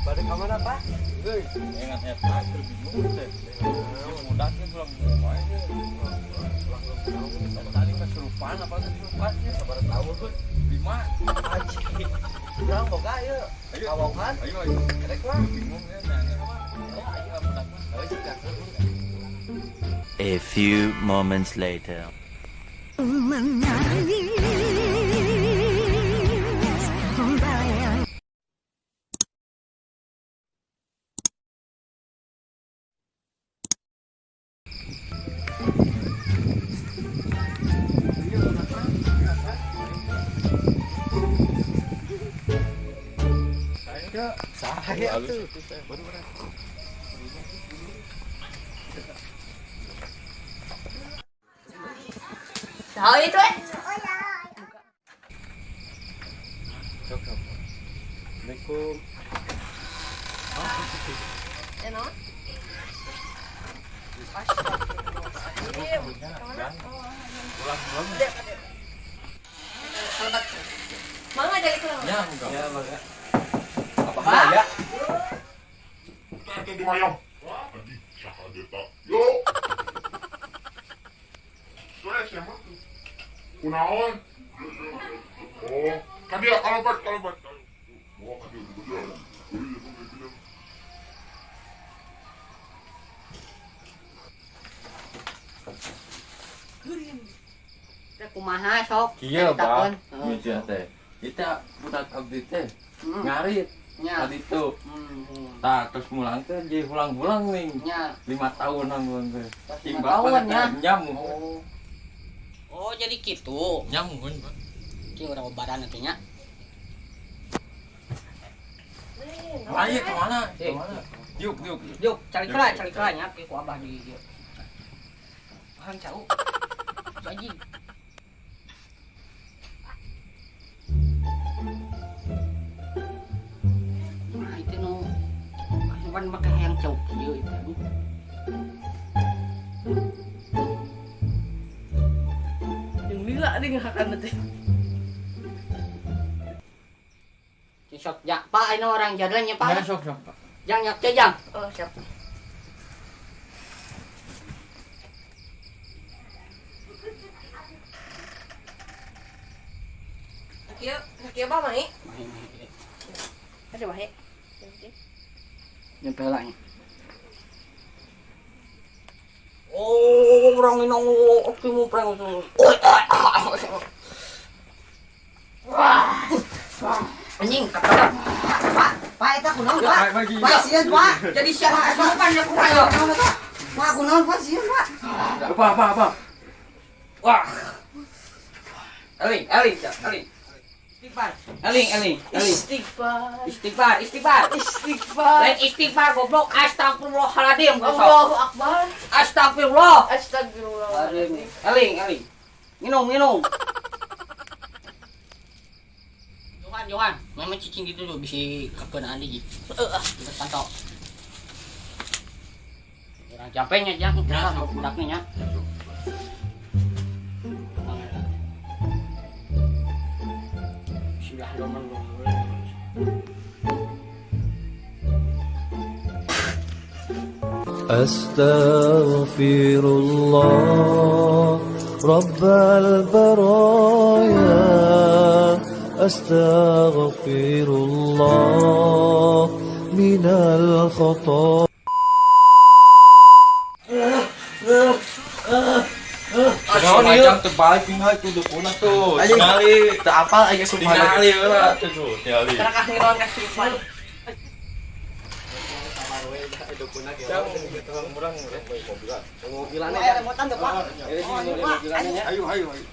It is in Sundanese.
Balik ka mana, Pak? Euy, ingat eta keur bingung teh. Budak teh pulang main pulang tadi kesurupan apa kesurupannya sabar tahun tuh lima. Aji. Urang boga ieu. Ayo. Kawauhan. Ayo ayo. Erek lah. Bingung ya nanya apa. Ayo budak mah. Ayo cik. A few moments later. Menangis membayang. Saya tuh. Saha itu eh? Sok sok. Assalamualaikum. Eh naon? Astagfirullahaladzim. Kemana? Oh, Pulang pulang. Dek, dek. Mangga jadi kurang. Ya enggak. Ya, mangga. Apa ya? Yo. Kunaon? Oh, kan dia kalau bat kalau bat. Oh, kan dia dia. Teh kumaha sok? Kieu, Ceritakeun. Bah. Meja teh. Kita budak abdi teh Hmm. ngarit Nya. tadi tuh. Hmm. Tah, terus mulang teh jadi hulang-hulang nih. Nya. 5 tahunan mulang teh. Tos Cing 5 bapak tahun, teh nya. Nyamu. Oh. Oh, jadi gitu. Nyamu kan, Pak. Ki urang obaran nanti nya. Ayo kemana? Eh. Kemana? Yuk, yuk. Yuk, cari kela, cari kela nya ki ku abah di dieu. Paham cau. Anjing. Nah, itu nu asupan make hayang cau kieu itu. Aduh. Yang lila nih ngakan teh. Cing sok ya, Pak, ini orang jalan nya, Ya, Pak. sok sok, Pak. Jang nyak teh, jang. Oh, siap. Kieu, kieu bah mai. Ada bahe. Nyampe lah nya. Oh, orang ini oke mau prank Anjing, kata Pak, Pak eta kunaon, Pak? Pak, bagi. Pak, sieun, Pak. Jadi siapa kesurupan ya kurang ya? Kunaon eta? Pak, kunaon, Pak? Sieun, Pak. Apa apa apa? Wah. Eling, eling, eling. Istighfar. Eling, eling, eling. Istighfar. Istighfar, istighfar. Istighfar. Lain istighfar goblok, astagfirullahaladzim goblok. Allahu Akbar. Astagfirullah. Astagfirullahaladzim. Eling, eling. Minum, minum. Johan, Johan, memang cicing gitu tuh bisa kekenaan di. Heeh. Kita pantau. Orang capeknya jang, Ya, jangan budaknya nya. Bismillahirrahmanirrahim. أستغفر الله رب البرايا أستغفر الله من الخطايا. Naon ieu? Terbalik tinggal itu dukuna tuh. Anjing. Tingali. Teu apal aing sumpah. Tingali heula tuh tuh, tingali. Karena ngiron kesurupan. Murang, murang. Mobilan Ayo remotan tuh, Pak. Ini sih mobilannya. Ayo, ayo, ayo.